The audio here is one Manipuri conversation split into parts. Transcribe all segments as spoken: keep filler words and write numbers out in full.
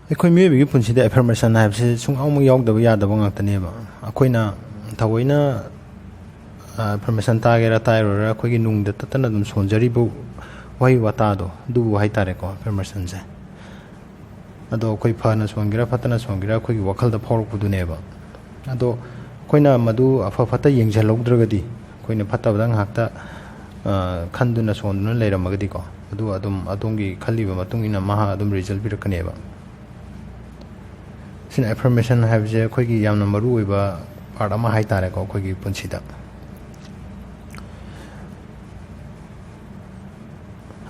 ꯑꯩꯈꯣꯏ ꯃꯤꯑꯣꯏꯕꯒꯤ ꯄꯨꯟꯁꯤꯗ ꯑꯦꯐꯔꯃꯦꯁꯟ ꯍꯥꯏꯕꯁꯤ ꯁꯨꯡꯌꯥꯎꯃꯛ ꯌꯥꯎꯗꯕ ꯌꯥꯗꯕ ꯉꯥꯛꯇꯅꯦꯕ꯫ ꯑꯩꯈꯣꯏꯅ ꯊꯑꯣꯏꯅ ꯑꯦꯐꯔꯃꯦꯁꯟ ꯇꯥꯒꯦꯔꯥ ꯇꯥꯏꯔꯣꯏꯔꯥ, ꯑꯩꯈꯣꯏꯒꯤ ꯅꯨꯡꯗ ꯇꯠꯇꯅ ꯑꯗꯨꯝ ꯁꯣꯟꯖꯔꯤꯕ ꯋꯥꯍꯩ ꯋꯥꯇꯥꯗꯣ, ꯑꯗꯨꯕꯨ ꯍꯥꯏꯇꯥꯔꯦꯀꯣ ꯑꯦꯐꯔꯃꯦꯁꯟꯁꯦ꯫ ꯑꯗꯣ ꯑꯩꯈꯣꯏ ꯐꯅ ꯁꯣꯟꯒꯦꯔꯥ ꯐꯠꯇꯅ ꯁꯣꯟꯒꯦꯔꯥ, ꯑꯩꯈꯣꯏꯒꯤ ꯋꯥꯈꯜꯗ ꯐꯥꯎꯔꯛꯄꯗꯨꯅꯦꯕ꯫ ꯑꯗꯣ ꯑꯩꯈꯣꯏꯅ ꯃꯗꯨ ꯑꯐ ꯐꯠꯇ ꯌꯦꯡꯁꯤꯜꯍꯧꯗ꯭ꯔꯒꯗꯤ, ꯑꯩꯈꯣꯏꯅ ꯐꯠꯇꯕꯗ ꯉꯥꯏꯍꯥꯛꯇ ꯈꯟꯗꯨꯅ ꯁꯣꯟꯗꯨꯅ ꯂꯩꯔꯝꯃꯒꯗꯤꯀꯣ, ꯑꯗꯨ ꯑꯗꯨꯝ ꯑꯗꯣꯝꯒꯤ ꯈꯜꯂꯤꯕ ꯃꯇꯨꯡ ꯏꯟꯅ ꯃꯍꯥꯛ ꯑꯗꯨꯝ ꯔꯤꯖꯜ ꯄꯤꯔꯛꯀꯅꯦꯕ꯫ ꯁꯤꯅ ꯑꯦꯐꯔꯃꯦꯁꯟ ꯍꯥꯏꯕꯁꯦ ꯑꯩꯈꯣꯏꯒꯤ ꯌꯥꯝꯅ ꯃꯔꯨ ꯑꯣꯏꯕ ꯄꯥꯔꯠ ꯑꯃ ꯍꯥꯏꯇꯥꯔꯦꯀꯣ ꯑꯩꯈꯣꯏꯒꯤ ꯄꯨꯟꯁꯤꯗ꯫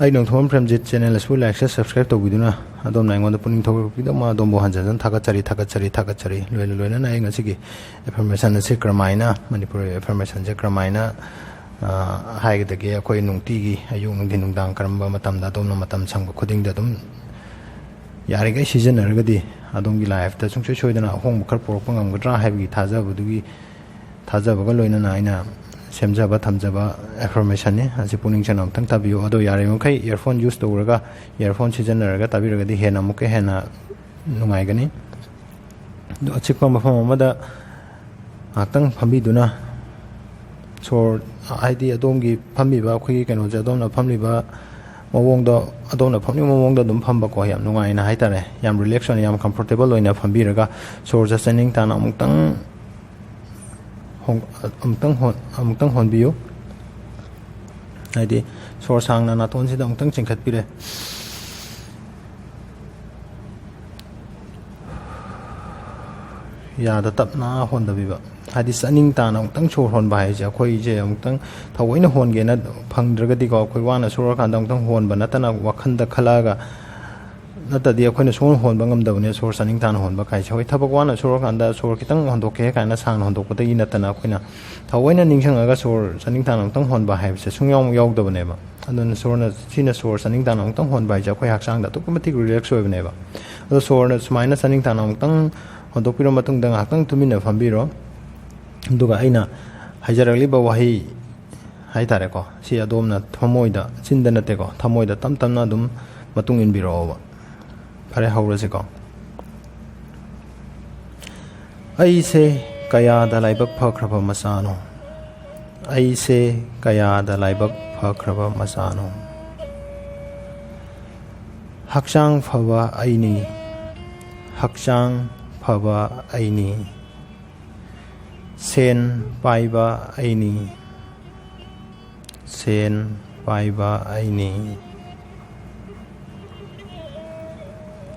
ꯑꯩ ꯅꯣꯡꯊꯣꯝꯕꯝ ꯄ꯭ꯔꯦꯝꯖꯤꯠ ꯆꯦꯅꯦꯜ ꯑꯁꯤꯕꯨ ꯂꯥꯏꯛ, ꯁꯤꯌꯔ, ꯁꯕꯁꯀ꯭ꯔꯥꯏꯕ ꯇꯧꯕꯤꯗꯨꯅ ꯑꯗꯣꯝꯅ ꯑꯩꯉꯣꯟꯗ ꯄꯨꯛꯅꯤꯡ ꯊꯧꯒꯠꯄꯤꯗꯕ ꯑꯗꯣꯝꯕꯨ ꯍꯟꯖꯟ ꯍꯟꯖꯟ ꯊꯥꯒꯠꯆꯔꯤ, ꯊꯥꯒꯠꯆꯔꯤ, ꯊꯥꯒꯠꯆꯔꯤ꯫ ꯂꯣꯏꯅ ꯂꯣꯏꯅꯅ ꯑꯩ ꯉꯁꯤꯒꯤ ꯑꯦꯐꯔꯃꯦꯁꯟ ꯑꯁꯤ ꯀꯔꯝꯍꯥꯏꯅ, ꯃꯅꯤꯄꯨꯔꯤ ꯑꯦꯐꯔꯃꯦꯁꯟꯁꯦ ꯀꯔꯝꯍꯥꯏꯅ ꯍꯥꯏꯒꯗꯒꯦ, ꯑꯩꯈꯣꯏ ꯅꯨꯡꯇꯤꯒꯤ ꯑꯌꯨꯛ, ꯅꯨꯡꯊꯤꯟ, ꯅꯨꯡꯗꯥꯡ ꯀꯔꯝꯕ ꯃꯇꯝꯗ ꯑꯗꯣꯝꯅ ꯃꯇꯝ ꯁꯪꯕ ꯈꯨꯗꯤꯡꯗ ꯑꯗꯨꯝ ꯌꯥꯔꯤꯈꯩ ꯁꯤꯖꯤꯟꯅꯔꯒꯗꯤ ꯑꯗꯣꯝꯒꯤ ꯂꯥꯏꯐꯇ ꯁꯨꯡꯁꯣꯏ ꯁꯣꯏꯗꯅ ꯑꯍꯣꯡꯕ ꯈꯔ ꯄꯨꯔꯛꯄ ꯉꯝꯒꯗ꯭ꯔꯥ ꯍꯥꯏꯕꯒꯤ ꯊꯥꯖꯕꯗꯨꯒꯤ, ꯊꯥꯖꯕꯒ ꯂꯣꯏꯅꯅ ꯑꯩꯅ ꯁꯦꯝꯖꯕ ꯊꯝꯖꯕ ꯑꯦꯐꯔꯃꯦꯁꯟꯅꯤ꯫ ꯑꯁꯤ ꯄꯨꯛꯅꯤꯡ ꯆꯪꯅ ꯑꯃꯨꯛꯇꯪ ꯇꯥꯕꯤꯌꯨ꯫ ꯑꯗꯣ ꯌꯥꯔꯤꯕꯃꯈꯩ ꯏꯌꯥꯔꯐꯣꯟ ꯌꯨꯁ ꯇꯧꯔꯒ, ꯏꯌꯥꯔꯐꯣꯟ ꯁꯤꯖꯤꯟꯅꯔꯒ ꯇꯥꯕꯤꯔꯒꯗꯤ ꯍꯦꯟꯅ ꯑꯃꯨꯛꯀ ꯍꯦꯟꯅ ꯅꯨꯡꯉꯥꯏꯒꯅꯤ꯫ ꯑꯗꯣ ꯑꯆꯤꯛꯄ ꯃꯐꯝ ꯑꯃꯗ ꯉꯥꯏꯍꯥꯛꯇꯪ ꯐꯝꯕꯤꯗꯨꯅ ꯁꯣꯔ, ꯍꯥꯏꯗꯤ ꯑꯗꯣꯝꯒꯤ ꯐꯝꯃꯤꯕ ꯑꯩꯈꯣꯏꯒꯤ ꯀꯩꯅꯣꯁꯦ, ꯑꯗꯣꯝꯅ ꯐꯝꯂꯤꯕ ꯃꯑꯣꯡꯗꯣ, ꯑꯗꯣꯝꯅ ꯐꯝꯅꯤꯡꯕ ꯃꯑꯣꯡꯗ ꯑꯗꯨꯝ ꯐꯝꯕꯀꯣ, ꯌꯥꯝ ꯅꯨꯡꯉꯥꯏꯅ ꯍꯥꯏꯇꯥꯔꯦ, ꯌꯥꯝ ꯔꯤꯂꯦꯛꯁ ꯑꯣꯏꯅ, ꯌꯥꯝ ꯀꯝꯐꯣꯔꯇꯦꯕꯜ ꯑꯣꯏꯅ ꯐꯝꯕꯤꯔꯒ ꯁꯣꯔꯁꯦ ꯆꯥꯅꯤꯡ ꯇꯥꯅ ꯑꯃꯨꯛꯇꯪ ꯍꯣꯡ-, ꯑꯃꯨꯛꯇꯪ ꯍꯣꯟ-, ꯑꯃꯨꯛꯇꯪ ꯍꯣꯟꯕꯤꯌꯨ꯫ ꯍꯥꯏꯗꯤ ꯁꯣꯔ ꯁꯥꯡꯅ ꯅꯥꯇꯣꯟꯁꯤꯗ ꯑꯃꯨꯛꯇꯪ ꯆꯤꯡꯈꯠꯄꯤꯔꯦ꯫ ꯌꯥꯗ ꯇꯞꯅ ꯍꯣꯟꯗꯕꯤꯕ꯫ ꯍꯥꯏꯗꯤ ꯆꯥꯅꯤꯡ ꯇꯥꯅ ꯑꯃꯨꯛꯇꯪ ꯁꯣꯔ ꯍꯣꯟꯕ ꯍꯥꯏꯁꯦ, ꯑꯩꯈꯣꯏꯁꯦ ꯑꯃꯨꯛꯇꯪ ꯊꯑꯣꯏꯅ ꯍꯣꯟꯒꯦꯅ ꯐꯪꯗ꯭ꯔꯒꯗꯤꯀꯣ, ꯑꯩꯈꯣꯏ ꯋꯥꯅ ꯁꯨꯔꯀꯥꯟꯗ ꯑꯃꯨꯛꯇꯪ ꯍꯣꯟꯕ ꯅꯠꯇꯅ, ꯋꯥꯈꯜꯗ ꯈꯜꯂꯛꯑꯒ ꯅꯠꯇ꯭ꯔꯗꯤ ꯑꯩꯈꯣꯏꯅ ꯁꯨꯡꯍꯣꯟ ꯍꯣꯟꯕ ꯉꯝꯗꯕꯅꯦ, ꯁꯣꯔ ꯆꯥꯅꯤꯡ ꯇꯥꯅ ꯍꯣꯟꯕ ꯀꯥꯏꯁꯦ꯫ ꯍꯣꯏ, ꯊꯕꯛ ꯋꯥꯅ ꯁꯨꯔꯀꯥꯟꯗ ꯁꯣꯔ ꯈꯤꯇꯪ ꯍꯣꯟꯗꯣꯛꯀꯦ ꯀꯥꯏꯅ ꯁꯥꯡꯅ ꯍꯣꯟꯗꯣꯛꯄꯗꯒꯤ ꯅꯠꯇꯅ, ꯑꯩꯈꯣꯏꯅ ꯊꯑꯣꯏꯅ ꯅꯤꯡꯁꯤꯡꯉꯒ ꯁꯣꯔ ꯆꯥꯅꯤꯡ ꯇꯥꯅ ꯑꯃꯨꯛꯇꯪ ꯍꯣꯟꯕ ꯍꯥꯏꯕꯁꯦ ꯁꯨꯡꯌꯥꯎ ꯌꯥꯎꯗꯕꯅꯦꯕ꯫ ꯑꯗꯨꯅ ꯁꯣꯔꯅ, ꯁꯤꯅ ꯁꯣꯔ ꯆꯥꯅꯤꯡ ꯇꯥꯅ ꯑꯃꯨꯛꯇꯪ ꯍꯣꯟꯕ ꯍꯥꯏꯁꯦ ꯑꯩꯈꯣꯏ ꯍꯛꯆꯥꯡꯗ ꯑꯗꯨꯛꯀꯤ ꯃꯇꯤꯛ ꯔꯤꯂꯦꯛꯁ ꯑꯣꯏꯕꯅꯦꯕ꯫ ꯑꯗꯣ ꯁꯣꯔꯅ ꯁꯨꯃꯥꯏꯅ ꯆꯥꯅꯤꯡ ꯇꯥꯅ ꯑꯃꯨꯛꯇꯪ ꯍꯣꯟꯗꯣꯛꯄꯤꯔ ꯃꯇꯨꯡꯗ ꯉꯥꯏꯍꯥꯛꯇꯪ ꯇꯨꯃꯤꯟꯅ ꯐꯝꯕꯤꯔꯣ꯫ ꯑꯗꯨꯒ ꯑꯩꯅ ꯍꯥꯏꯖꯔꯛꯂꯤꯕ ꯋꯥꯍꯩ ꯍꯥꯏꯇꯥꯔꯦꯀꯣ, ꯁꯤ ꯑꯗꯣꯝꯅ ꯊꯃꯣꯏꯗ, ꯆꯤꯟꯗ ꯅꯠꯇꯦꯀꯣ, ꯊꯃꯣꯏꯗ ꯇꯞ ꯇꯞꯅ ꯑꯗꯨꯝ ꯃꯇꯨꯡ ꯏꯟꯕꯤꯔꯛꯑꯣꯕ꯫ ꯐꯔꯦ, ꯍꯧꯔꯁꯤꯀꯣ꯫ ꯑꯩꯁꯦ ꯀꯌꯥꯗ ꯂꯥꯏꯕꯛ ꯐꯈ꯭ꯔꯕ ꯃꯆꯥꯅꯣ꯫ ꯑꯩꯁꯦ ꯀꯌꯥꯗ ꯂꯥꯏꯕꯛ ꯐꯈ꯭ꯔꯕ ꯃꯆꯥꯅꯣ꯫ ꯍꯛꯆꯥꯡ ꯐꯕ ꯑꯩꯅꯤ꯫ ꯍꯛꯆꯥꯡ ꯐꯕ ꯑꯩꯅꯤ꯫ ꯁꯦꯟ ꯄꯥꯏꯕ ꯑꯩꯅꯤ꯫ ꯁꯦꯟ ꯄꯥꯏꯕ ꯑꯩꯅꯤ꯫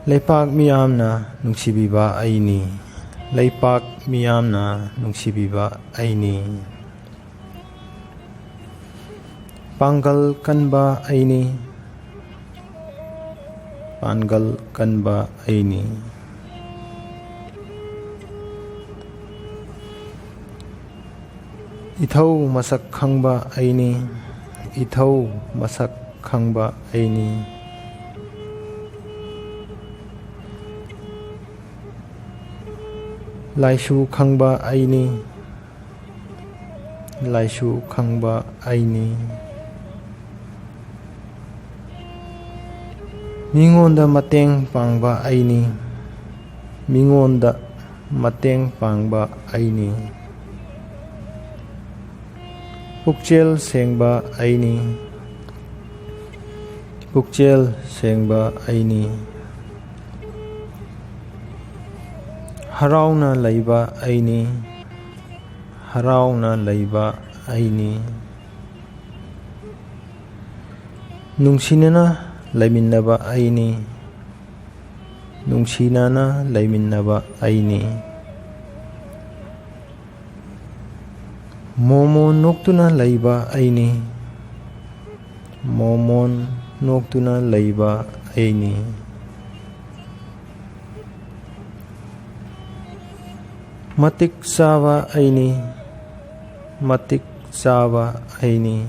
ꯂꯩꯄꯥꯛ ꯃꯤꯌꯥꯝꯅ ꯅꯨꯡꯁꯤꯕꯤꯕ ꯑꯩꯅꯤ꯫ ꯂꯩꯄꯥꯛ ꯃꯤꯌꯥꯝꯅ ꯅꯨꯡꯁꯤꯕꯤꯕ ꯑꯩꯅꯤ꯫ ꯄꯥꯡꯒꯜ ꯀꯟꯕ ꯑꯩꯅꯤ꯫ ꯄꯥꯡꯒꯜ ꯀꯟꯕ ꯑꯩꯅꯤ꯫ ꯏꯊꯧ ꯃꯁꯛ ꯈꯪꯕ ꯑꯩꯅꯤ꯫ ꯏꯊꯧ ꯃꯁꯛ ꯈꯪꯕ ꯑꯩꯅꯤ꯫ ꯂꯥꯏꯁꯨ ꯈꯪꯕ ꯑꯩꯅꯤ꯫ ꯂꯥꯏꯁꯨ ꯈꯪꯕ ꯑꯩꯅꯤ꯫ ꯃꯤꯉꯣꯟꯗ ꯃꯇꯦꯡ ꯄꯥꯡꯕ ꯑꯩꯅꯤ꯫ ꯃꯤꯉꯣꯟꯗ ꯃꯇꯦꯡ ꯄꯥꯡꯕ ꯑꯩꯅꯤ꯫ ꯄꯨꯛꯆꯦꯜ ꯁꯦꯡꯕ ꯑꯩꯅꯤ꯫ ꯄꯨꯛꯆꯦꯜ ꯁꯦꯡꯕ ꯑꯩꯅꯤ꯫ ꯍꯔꯥꯎꯅ ꯂꯩꯕ ꯑꯩꯅꯤ꯫ ꯍꯔꯥꯎꯅ ꯂꯩꯕ ꯑꯩꯅꯤ꯫ ꯅꯨꯡꯁꯤꯅꯅ ꯂꯩꯃꯤꯟꯅꯕ ꯑꯩꯅꯤ꯫ ꯅꯨꯡꯁꯤꯅꯅ ꯂꯩꯃꯤꯟꯅꯕ ꯑꯩꯅꯤ꯫ ꯃꯣꯃꯣꯟ ꯅꯣꯛꯇꯨꯅ ꯂꯩꯕ ꯑꯩꯅꯤ꯫ ꯃꯣꯃꯣꯟ ꯅꯣꯛꯇꯨꯅ ꯂꯩꯕ ꯑꯩꯅꯤ꯫ ꯃꯇꯤꯛ ꯆꯥꯕ ꯑꯩꯅꯤ꯫ ꯃꯇꯤꯛ ꯆꯥꯕ ꯑꯩꯅꯤ꯫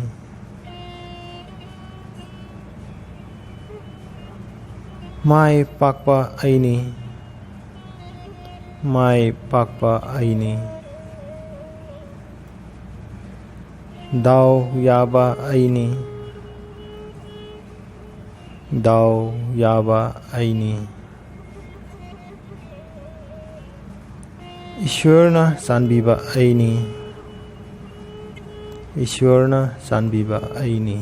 ꯃꯥꯏ ꯄꯥꯛꯄ ꯑꯩꯅꯤ꯫ ꯃꯥꯏ ꯄꯥꯛꯄ ꯑꯩꯅꯤ꯫ ꯗꯥꯎ ꯌꯥꯕ ꯑꯩꯅꯤ꯫ ꯗꯥꯎ ꯌꯥꯕ ꯑꯩꯅꯤ꯫ ꯏꯁ꯭ꯋꯔꯅ ꯆꯥꯟꯕꯤꯕ ꯑꯩꯅꯤ꯫ ꯏꯁ꯭ꯋꯔꯅ ꯆꯥꯟꯕꯤꯕ ꯑꯩꯅꯤ꯫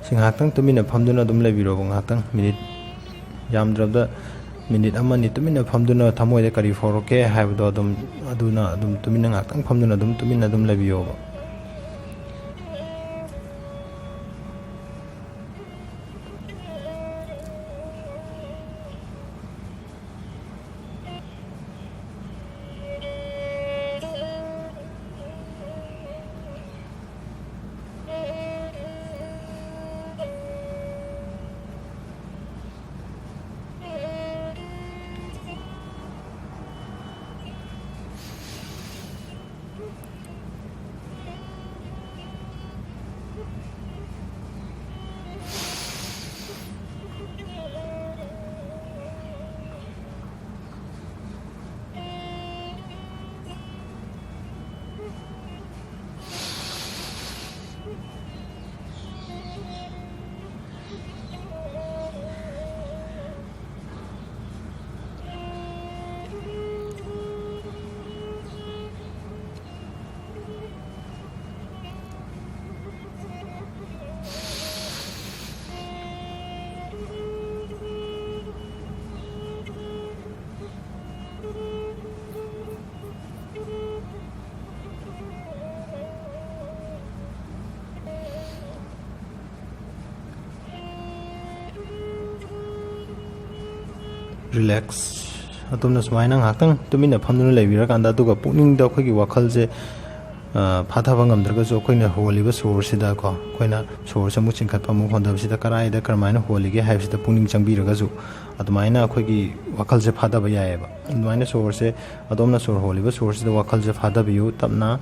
ꯁꯤ ꯉꯥꯏꯍꯥꯛꯇꯪ ꯇꯨꯃꯤꯟꯅ ꯐꯝꯗꯨꯅ ꯑꯗꯨꯝ ꯂꯩꯕꯤꯔꯣꯕ, ꯉꯥꯏꯍꯥꯛꯇꯪ, ꯃꯤꯅꯤꯠ, ꯌꯥꯝꯗ꯭ꯔꯕꯗ ꯃꯤꯅꯤꯠ ꯑꯃ ꯑꯅꯤ ꯇꯨꯃꯤꯟꯅ ꯐꯝꯗꯨꯅ ꯊꯃꯣꯏꯗ ꯀꯔꯤ ꯐꯥꯎꯔꯛꯀꯦ ꯍꯥꯏꯕꯗꯣ ꯑꯗꯨꯝ, ꯑꯗꯨꯅ ꯑꯗꯨꯝ ꯇꯨꯃꯤꯟꯅ ꯉꯥꯏꯍꯥꯛꯇꯪ ꯐꯝꯗꯨꯅ ꯑꯗꯨꯝ ꯇꯨꯃꯤꯟꯅ ꯑꯗꯨꯝ ꯂꯩꯕꯤꯌꯣꯕ꯫ ꯔꯤꯂꯦꯛꯁ꯫ ꯑꯗꯣꯝꯅ ꯁꯨꯃꯥꯏꯅ ꯉꯥꯏꯍꯥꯛꯇꯪ ꯇꯨꯃꯤꯟꯅ ꯐꯝꯗꯨꯅ ꯂꯩꯕꯤꯔꯀꯥꯟꯗ, ꯑꯗꯨꯒ ꯄꯨꯛꯅꯤꯡꯗ ꯑꯩꯈꯣꯏꯒꯤ ꯋꯥꯈꯜꯁꯦ, ꯑ, ꯐꯥꯊꯕ ꯉꯝꯗ꯭ꯔꯒꯁꯨ, ꯑꯩꯈꯣꯏꯅ ꯍꯣꯜꯂꯤꯕ ꯁꯣꯔꯁꯤꯗꯀꯣ, ꯑꯩꯈꯣꯏꯅ ꯁꯣꯔꯁꯦ ꯑꯃꯨꯛ ꯆꯤꯡꯈꯠꯄ ꯑꯃꯨꯛ ꯍꯣꯟꯊꯕꯁꯤꯗ ꯀꯗꯥꯏꯗ ꯀꯔꯝꯍꯥꯏꯅ ꯍꯣꯜꯂꯤꯒꯦ ꯍꯥꯏꯕꯁꯤꯗ ꯄꯨꯛꯅꯤꯡ ꯆꯪꯕꯤꯔꯒꯁꯨ, ꯑꯗꯨꯃꯥꯏꯅ ꯑꯩꯈꯣꯏꯒꯤ ꯋꯥꯈꯜꯁꯦ ꯐꯥꯊꯕ ꯌꯥꯏꯑꯕ꯫ ꯑꯗꯨꯃꯥꯏꯅ ꯁꯣꯔꯁꯦ, ꯑꯗꯣꯝꯅ ꯁꯣꯔ ꯍꯣꯜꯂꯤꯕ ꯁꯣꯔꯁꯤꯗ ꯋꯥꯈꯜꯁꯦ ꯐꯥꯊꯕꯤꯌꯨ꯫ ꯇꯞꯅ,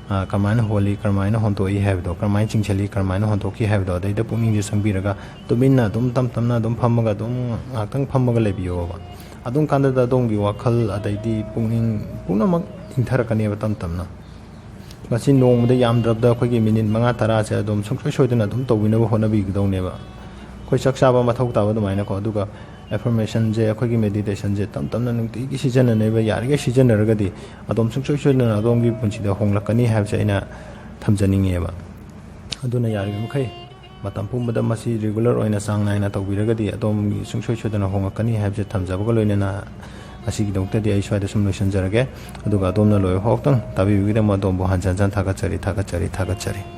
ꯑ, ꯀꯔꯝꯍꯥꯏꯅ ꯍꯣꯜꯂꯤ, ꯀꯔꯝꯍꯥꯏꯅ ꯍꯣꯟꯗꯣꯛꯏ ꯍꯥꯏꯕꯗꯣ, ꯀꯔꯝꯍꯥꯏꯅ ꯆꯤꯡꯁꯤꯜꯂꯤ, ꯀꯔꯝꯍꯥꯏꯅ ꯍꯣꯟꯗꯣꯛꯈꯤ ꯍꯥꯏꯕꯗꯣ, ꯑꯗꯩꯗ ꯄꯨꯛꯅꯤꯡꯁꯦ ꯆꯪꯕꯤꯔꯒ ꯇꯨꯃꯤꯟꯅ ꯑꯗꯨꯝ ꯇꯞ ꯇꯞꯅ ꯑꯗꯨꯝ ꯐꯝꯃꯒ, ꯑꯗꯨꯝ ꯉꯥꯏꯍꯥꯛꯇꯪ ꯐꯝꯃꯒ ꯂꯩꯕꯤꯌꯣꯕ꯫ ꯑꯗꯨꯝ ꯀꯥꯟꯗꯗ ꯑꯗꯣꯝꯒꯤ ꯋꯥꯈꯜ ꯑꯗꯩꯗꯤ ꯄꯨꯛꯅꯤꯡ ꯄꯨꯝꯅꯃꯛ ꯏꯪꯊꯔꯛꯀꯅꯦꯕ ꯇꯞ ꯇꯞꯅ꯫ ꯃꯁꯤ ꯅꯣꯡꯃꯗ ꯌꯥꯝꯗ꯭ꯔꯕꯗ ꯑꯩꯈꯣꯏꯒꯤ ꯃꯤꯅꯤꯠ ꯃꯉꯥ ꯇꯔꯥꯁꯦ ꯑꯗꯨꯝ ꯁꯨꯡꯁꯣꯏ ꯁꯣꯏꯗꯅ ꯑꯗꯨꯝ ꯇꯧꯕꯤꯅꯕ ꯍꯣꯠꯅꯕꯤꯒꯗꯧꯅꯦꯕ꯫ ꯑꯩꯈꯣꯏ ꯆꯥꯛ ꯆꯥꯕ ꯃꯊꯧ ꯇꯥꯕ ꯑꯗꯨꯃꯥꯏꯅꯀꯣ꯫ ꯑꯗꯨꯒ ꯑꯦꯐꯔꯃꯦꯁꯟꯁꯦ, ꯑꯩꯈꯣꯏꯒꯤ ꯃꯦꯗꯤꯇꯦꯁꯟꯁꯦ ꯇꯞ ꯇꯞꯅ ꯅꯨꯡꯇꯤꯒꯤ ꯁꯤꯖꯤꯟꯅꯅꯕ, ꯌꯥꯔꯤꯈꯩ ꯁꯤꯖꯤꯟꯅꯔꯒꯗꯤ ꯑꯗꯣꯝ ꯁꯨꯡꯁꯣꯏ ꯁꯣꯏꯗꯅ ꯑꯗꯣꯝꯒꯤ ꯄꯨꯟꯁꯤꯗ ꯍꯣꯡꯂꯛꯀꯅꯤ ꯍꯥꯏꯕꯁꯦ ꯑꯩꯅ ꯊꯝꯖꯅꯤꯡꯉꯦꯕ꯫ ꯑꯗꯨꯅ ꯌꯥꯔꯤꯕ ꯃꯈꯩ ꯃꯇꯝ ꯄꯨꯝꯕꯗ ꯃꯁꯤ ꯔꯤꯒꯨꯂꯔ ꯑꯣꯏꯅ ꯆꯥꯡ ꯅꯥꯏꯅ ꯇꯧꯕꯤꯔꯒꯗꯤ ꯑꯗꯣꯝꯒꯤ ꯁꯨꯡꯁꯣꯏ ꯁꯣꯏꯗꯅ ꯍꯣꯡꯂꯛꯀꯅꯤ ꯍꯥꯏꯕꯁꯦ ꯊꯝꯖꯕꯒ ꯂꯣꯏꯅꯅ ꯉꯁꯤꯒꯤꯗꯃꯛꯇꯗꯤ ꯑꯩ ꯁ꯭ꯋꯥꯏꯗ ꯁꯨꯝ ꯂꯣꯏꯁꯤꯟꯖꯔꯒꯦ꯫ ꯑꯗꯨꯒ ꯑꯗꯣꯝꯅ ꯂꯣꯏꯕ ꯐꯥꯎꯇꯪ ꯇꯥꯕꯤꯕꯒꯤꯗꯃꯛ ꯑꯗꯣꯝꯕꯨ ꯍꯟꯖꯟ ꯍꯟꯖꯟ ꯊꯥꯒꯠꯆꯔꯤ, ꯊꯥꯒꯠꯆꯔꯤ, ꯊꯥꯒꯠꯆꯔꯤ꯫